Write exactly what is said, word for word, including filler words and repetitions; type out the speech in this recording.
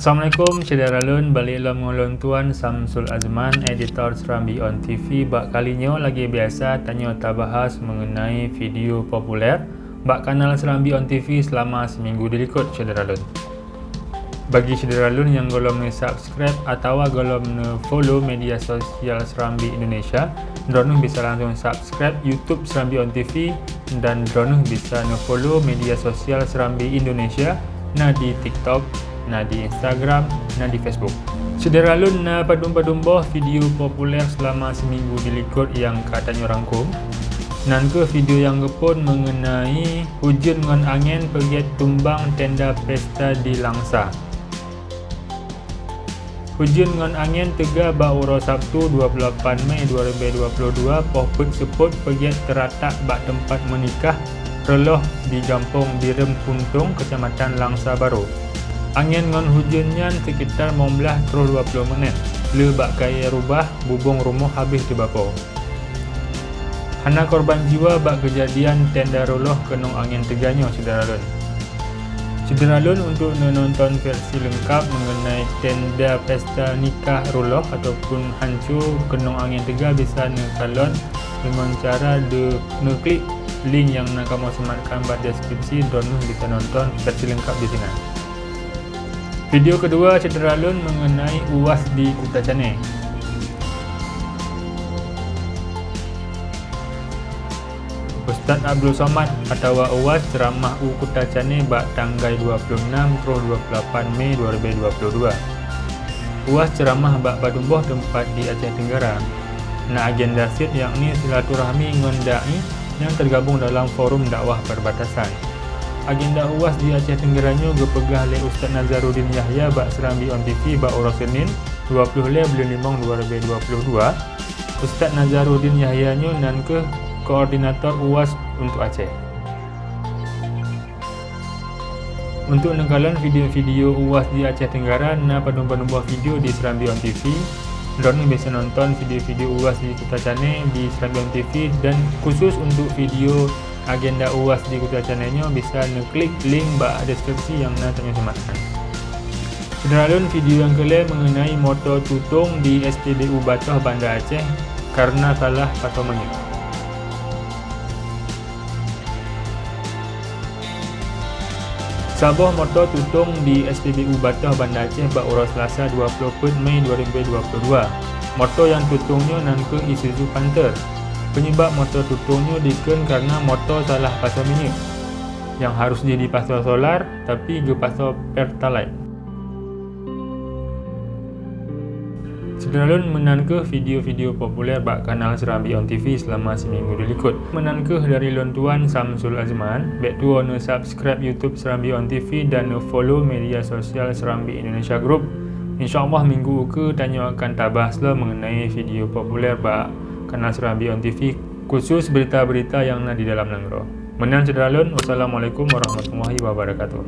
Assalamualaikum syedara lôn, balik lom ngon lôn Tuan Samsul Azman, editor Serambi On T V. Bak kali nyoe lagèe biasa tanyoe tabahas mengenai video populer bak kanal Serambi On T V selama seminggu dilikot syedara lôn. Bagi syedara lôn nyang golom neu-subscribe atawa golom neu-follow media sosial Serambi Indonesia, droeneuh bisa langsung subscribe YouTube Serambi On T V dan droeneuh bisa neu-follow media sosial Serambi Indonesia, na di TikTok, na di Instagram, na di Facebook. Syedara lôn, na padum-padum boh video populer selama seminggu dilikot nyang ka tanyoe rangkum. Nan kheueh video nyang geuphon mengenai hujeuen ngon angén peugét tumbang tenda pesta di Langsa. Hujeuen ngon angén teuga bak uroe Sabtu dua puluh lapan Mei dua ribu dua puluh dua, poh peuet seupôt peugét teuratak bak teumpat meunikah reuloh di Gampông Birem Puntông, Keucamatan Langsa Barô. Angén ngon hujeuen nyan sekitar limong blaih troh dua puluh meunét, le bak kayée rubah, bubông rumoh habéh teubapoe. Hana korban jiwa bak keujadian tenda reuloh keunong angén teuga nyoe, syedara lôn. Syedara lôn, untuk neunonton versi leungkap mengenai tenda pesta nikah reuloh ataupun hanco keunong angén teuga, bisa neukalon deungon cara de-, neuklik link nyang na kamoe seumatkan bak deskripsi, droeneuh bisa nonton versi leungkap di sinan. Video keudua syedara lôn mengenai UAS di Kuta Canée. Ustaz Abdul Somad atawa UAS ceuramah u Kuta Canée bak tanggai dua puluh enam troh dua puluh lapan Mei dua ribu dua puluh dua. UAS ceuramah bak padum boh teumpat di Aceh Tenggara. Na agenda cit, yakni silaturahmi ngon dai nyang teugabong dalam Forum Dakwah Perbatasan. Agenda UAS di Aceh Tenggara nyoe geupeugah lé Ustaz Nazaruddin Yahya bak Serambi On T V bak uroe Senin, dua puluh lhèe buleuen limong dua ribu dua puluh dua. Ustaz Nazaruddin Yahya nyoe nan kheueh koordinator UAS untuk Aceh. Untuk neukalon video-video UAS di Aceh Tenggara, na padum-padum boh video di Serambi On T V. Droeneuh bisa nonton video-video UAS di Kuta Canée di Serambi On T V, dan khusus untuk video agenda UAS di Kuta Canée nyoe bisa neuklik link bak deskripsi nyang na tanyoe seumatkan. Syedara lôn, video nyang keulhèe mengenai moto tutong di S P B U Batoh Banda Aceh karena salah pasoe minyeuk. Saboh moto tutong di S P B U Batoh Banda Aceh bak uroe Selasa dua puluh peuet Mei dua ribu dua puluh dua. Moto nyang tutong nyoe nan kheueh Isuzu Panther. Peunyebab moto tutong nyoe dikeuen karena moto salah pasoe minyeuk, nyang harôh jih dipasoe solar, tapi geupasoe Pertalite. Syedara lôn, meunan kheueh video-video populer bak kanal Serambi On T V selama siminggu dilikot. Meunan kheueh dari lôn Tuan Samsul Azman. Bèk tuwoe neu-subscribe YouTube Serambi On T V dan neu-follow media sosial Serambi Indonesia Group. Insya Allah, minggu ukeue tanyoe akan tabahas lom mengenai video populer bak kanal Serambi On T V, khusus berita-berita nyang na di dalam nanggroe. Meunan syedara lôn, wassalamualaikum warahmatullahi wabarakatuh.